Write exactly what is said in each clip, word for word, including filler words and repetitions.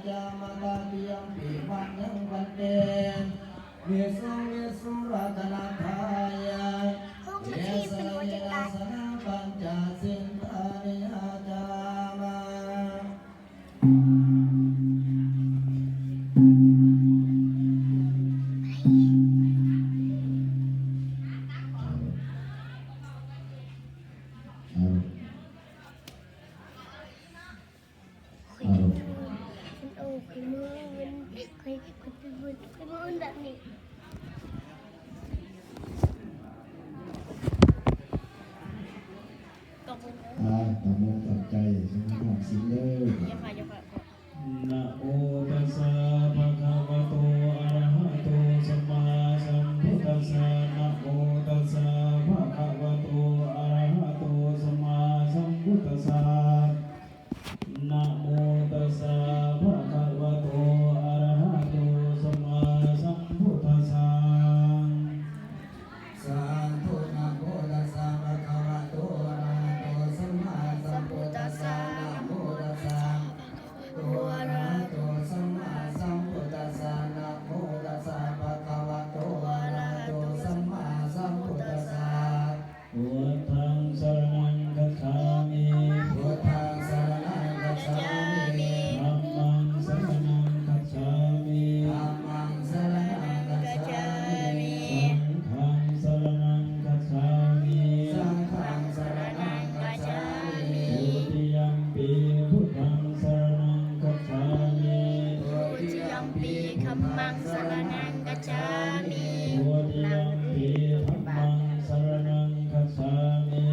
Yāma tatiyampi mayaṃ bhante visuṃ visuṃ rakkhaṇatthāya tisaraṇena saha pañca sindhāni yācāma. Namo tassa bhagavato arahato sammāsambuddhassa. Namo tassa bhagavato arahato sammāsambuddhassa. Namo tassa bhagavato arahato sammāsambuddhassa. Sādhu. Namo tassa bhagavato arahato sammāsambuddhassa. Namo tassa bhagavato arahato sammāsambuddhassa. Namo tassa bhagavato arahato sammāsambuddhassa. Buddhaṃ saraṇaṃ gacchāmi. Buddhaṃ saraṇaṃ gacchāmi. Dhammaṃ saraṇaṃ gacchāmi. Dhammaṃ saraṇaṃ gacchāmi. Saṅghaṃ saraṇaṃ gacchāmi. Saṅghaṃ saraṇaṃ gacchāmi. Dutiyampi buddhaṃ saraṇaṃ gacchāmi. Dutiyampi dhammaṃ saraṇaṃ gacchāmi. Dutiyampi dhammaṃ saraṇaṃ gacchāmi.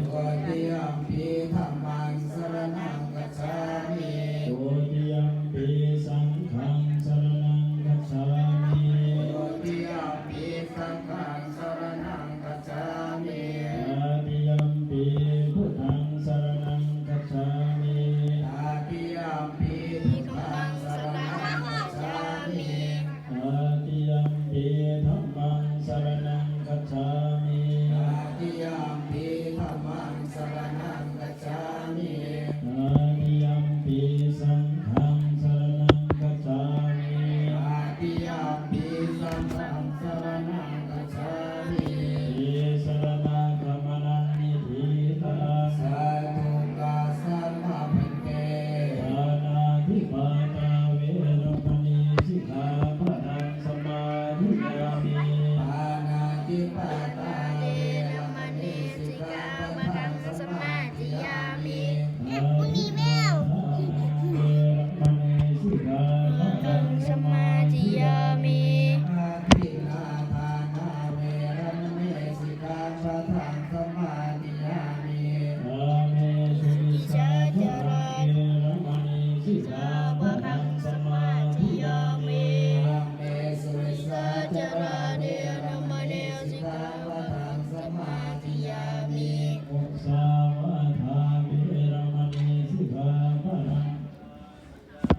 Dutiyampi dhammaṃ saraṇaṃ gacchāmi. Dutiyampi saṅghaṃ saraṇaṃ gacchāmi. Dutiyampi saṅghaṃ saraṇaṃ gacchāmi. Tatiyampi buddhaṃ saraṇaṃ gacchāmi. Tatiyampi buddhaṃ saraṇaṃ gacchāmi. Tatiyampi dhammaṃ saraṇaṃ gacchāmi. Tatiyampi dhammaṃ saraṇaṃ gacchāmi. Tatiyampi saṅghaṃ saraṇaṃ gacchāmi. Tatiyampi saṅghaṃ saraṇaṃ gacchāmi. Tisaraṇagamanaṃ niṭṭhitaṃ. Sādhu āma bhante. Pāṇātipātā veramaṇī sikkhāpadaṃ samādiyāmi. Pāṇātipātā veramaṇī sikkhāpadaṃ samādiyāmi. Pāṇātipātā veramaṇī sikkhāpadaṃ samādiyāmi. Adinnādānā veramaṇī sikkhāpadaṃ samādiyāmi. Kāmesu micchācārā veramaṇī sikkhāpadaṃ samādiyāmi. Kāmesu micchācārā veramaṇī sikkhāpadaṃ samādiyāmi. Musāvādā veramaṇī sikkhāpadaṃ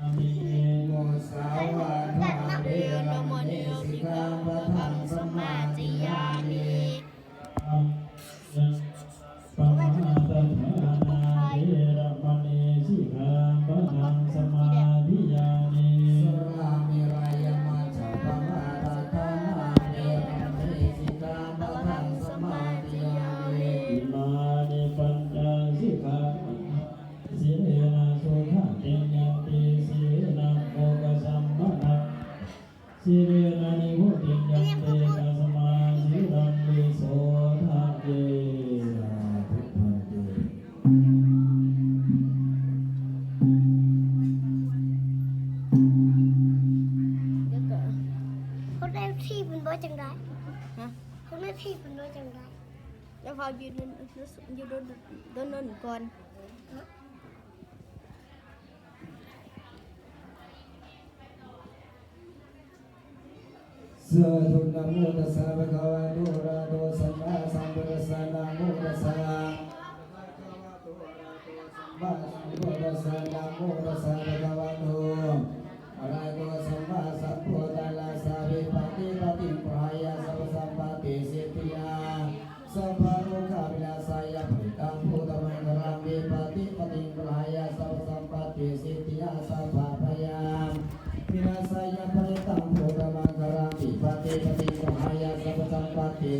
samādiyāmi. Musāvādā veramaṇī sikkhāpadaṃ samādiyāmi. Pamādaṭṭhānā veramaṇī sikkhāpadaṃ samādiyāmi. Surāmerayamajjapamādaṭṭhānā veramaṇī sikkhāpadaṃ samādiyāmi. Imāni pañca sikkhāpadāni. Sīlena sugatiṃ yanti, sīlena bhogasampadā, sīlena nibbutiṃ yanti, tasmā sīlaṃ visodhaye. Sādhu bhante. เดี๋ยวก่อน เขาได้ที่เป็นบ่จังได๋ ฮะ เขาได้ที่เป็นบ่จังได๋ แล้วเขายืน ยืนโดน โดน โดนก่อน Sādhu. Namo tassa bhagavato arahato sammāsambuddhassa. Namo tassa bhagavato arahato sammāsambuddhassa. Namo tassa bhagavato arahato sammāsambuddhassa. Vipattipaṭibāhāya sabbasampattisiddhiyā sabbarogavināsāya parittaṃ brūtha maṅgalaṃ. Vipattipaṭibāhāya sabbasampattisiddhiyā sabbabhayā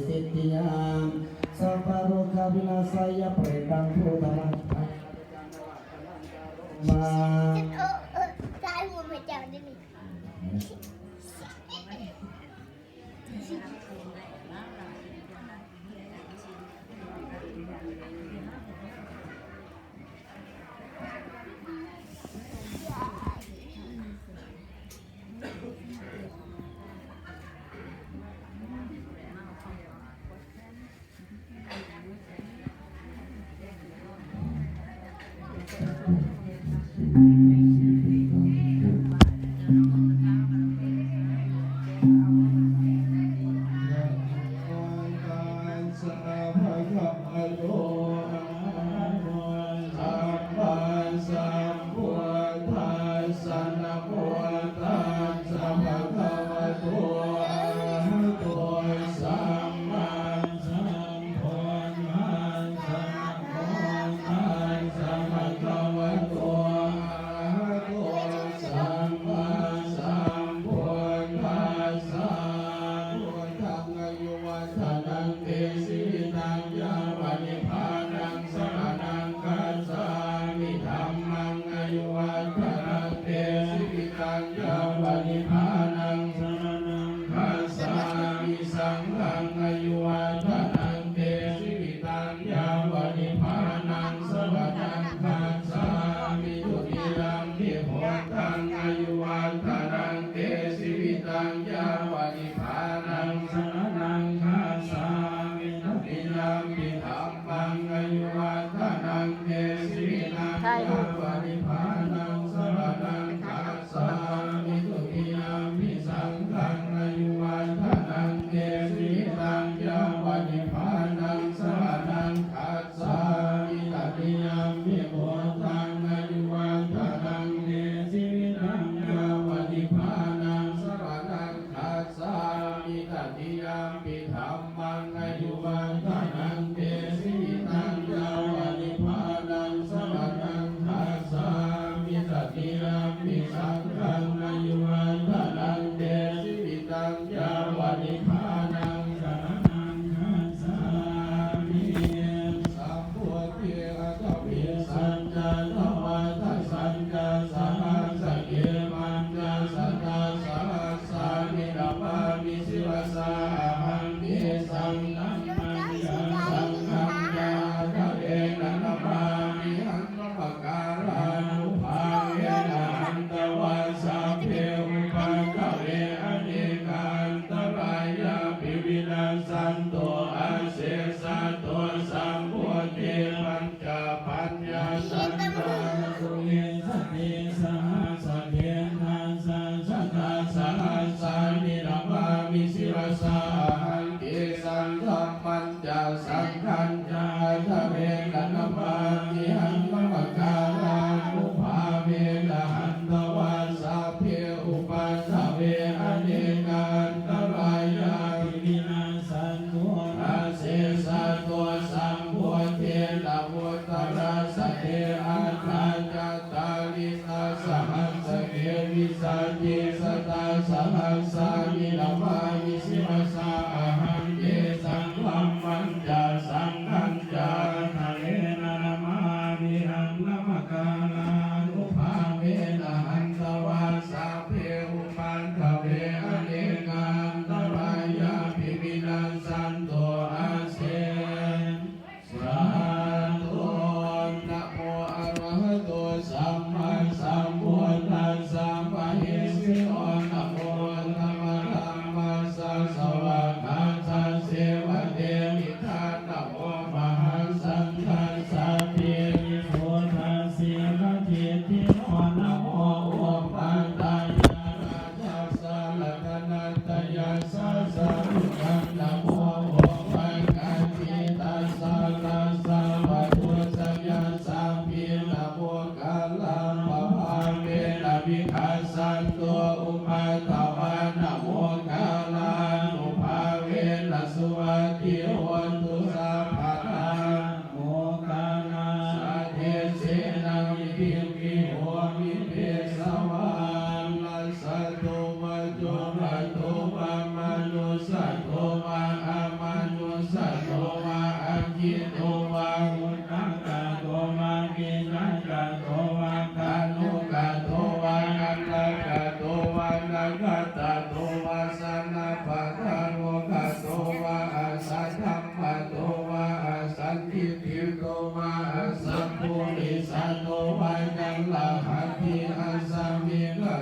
siddhiyā sabbarogavināsāya parittaṃ brūtha maṅgalaṃ. Ma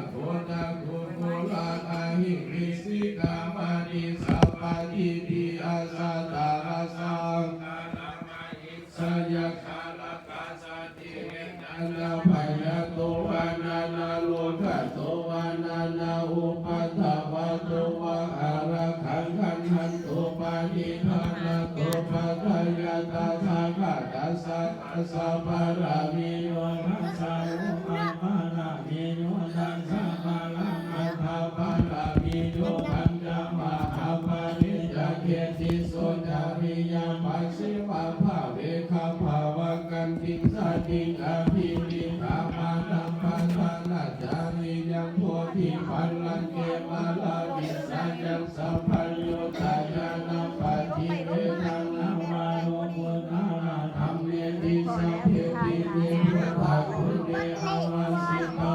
Buddhakukkura ahi vicchika maṇi sabbadhi pi asatarasa sayakkhara kasati vedanabhayato va nāna rogato va nāna upaddavato va ārakkhaṃ gaṇhantu paṇidhānato paṭṭhāya tathāgatassa dasa pāramiyo dasa upapāramiyo dasa paramatthapāramiyo pañca mahāpariccāge tisso cariyā pacchimabbhave gabbhāvakkantiṃ jātiṃ abhinikkhamanaṃ brahmacariyaṃ bodhipallaṅke māravijayaṃ sabbaññutañāṇappaṭivedhaṃ navalokuttaradhammeti sabbepime buddhaguṇe āvajjitvā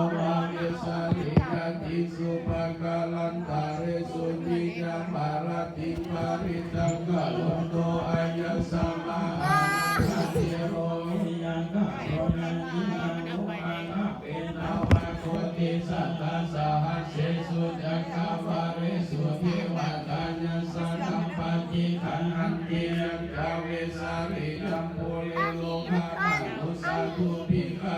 vesāliyā tīsu pākārantaresu tiyāmarattiṃ parittaṃ karonto āyasmā ānandatthero viya kāruññino anuppannā petvā koṭisatasahassesu cakkavāḷesu devā